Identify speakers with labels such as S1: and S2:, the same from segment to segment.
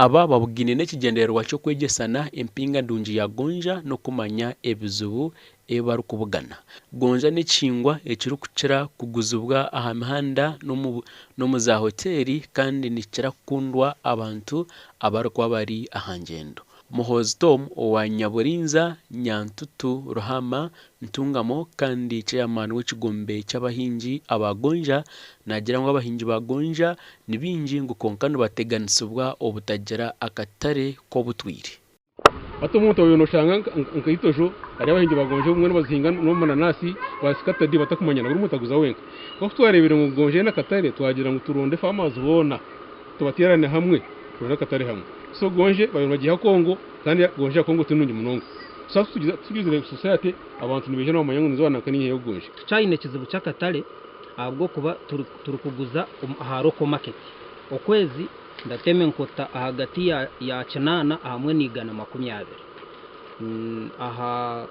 S1: Aba babugaine n'ekigyendererwa ky'okwegyesana empinga ndungi ya gonja n'okumanya ebizibu ebi barikubugana. Gonja n'ekihingwa ekirikukira kuguzibwa aha mihanda n'omu za hoteeri kandi nikikira kukundwa abantu abarikuba bari aha ngyendo. Muhoozi Tom owa Nyaburinza, Nyantutu, Ruhama, Ntungamo kandi ceyamaani w'ekigombe ky'abahingi aba gonja naagira ngu abahingi ba gonja ni baingi ngu kwonka nibateganisibwa obutagira akatare k'obutwire.
S2: Hati omuntu oyo noshanga nka Itojo hariyo abahingi ba gonja obumwe nibazihinga n'omu mananasi ba scattered batakumanyana, buri muntu aguza wenka. Kwonka kutwarebire ngu gonja eine akatare, twagira ngu turonde farmers boona tubateerane hamwe, turonde akatare hamwe. So gonje babaire nibagiiha Congo, kandi gonje ya Congo ti nungi munonga. So hati tugizire society, abantu nibaija nibamanya ngu nizooba nanka ninyihayo gonje.
S3: Tukyayine ekizibu ky'akatare ahabw'okuba turikuguza aha local market. Okwezi ndatema enkota ahagati ya 800 hamwe na 120. Aha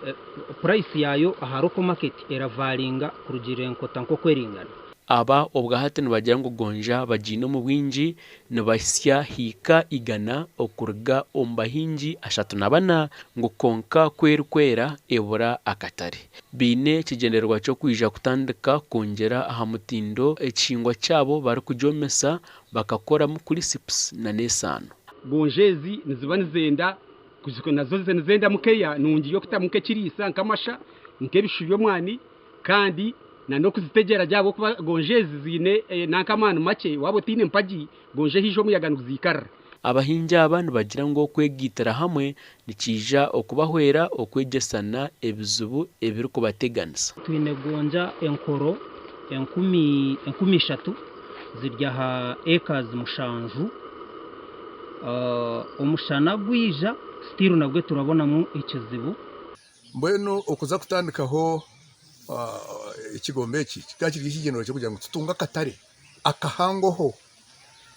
S3: price yaayo aha local market eravaryinga kurugiirira enkota nk'oku eringana.
S1: Aba obwahati nibagira ngu gonja bagiine omu bwingi, nibahitsya hiika 100 okuruga omu bahingi 34, ngu kwonka ku erikwera ebura akatare. Baine ekigyendererwa ky'okwija kutandika kwongyera aha mutindo ekihingwa kyabo barikugyomesa bakakoramu crisps n'esaano.
S4: Gonja ezi niziba nizenda, nazo nizenda mukeya nungi y'okutamu nk'ekiriisa, nk'amasha, nk'ebishu by'omwani, kandi n'okuzitegyera gye, ahabw'okuba gonja ezi ziine nanka amaani makye. Waaba otaine mpagi, gonja ehaija omuyaga niguziikarira.
S1: Abahingi aba nibagira ngu okwegaitira hamwe nikiija okubahwera okwegyesana ebizibu ebirikubateganisa.
S3: Twine gonja enkoro 3000 ziri aha acres 7. Omushana gwija, still nabwe turabonamu ekizibu.
S5: Mbwenu okuza kutandikaho ekigombe eki kikaba kiri ekigyendererwa ky'okugira ngu tutunge akatare akahangoho,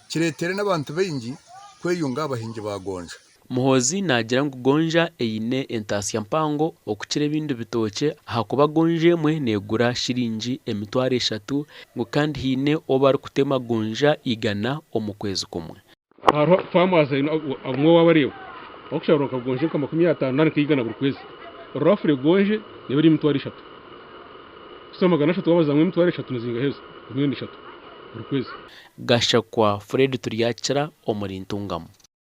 S5: kireetere n'abantu baingi kweyunga aha bahingi ba gonja.
S1: Muhoozi naagira ngu gonja eine entaasya mpango okukira ebindi bitookye, ahakuba gonja emwe neegura shiringi 30,000, ngu kandi haine ou barikutema gonja 100 omu kwezi kumwe.
S2: Hariho farmers abamwe wabareeba bakusharura nka gonje nka 50 nari nka 100 buri kwezi. Roughly gonje neeba eri 30,000. So 300 wabaza hamwe 30,000 nizingahi ezo? 3,000,000 buri kwezi.
S1: Gashakwa Fred Turyakira omuri Ntungamo.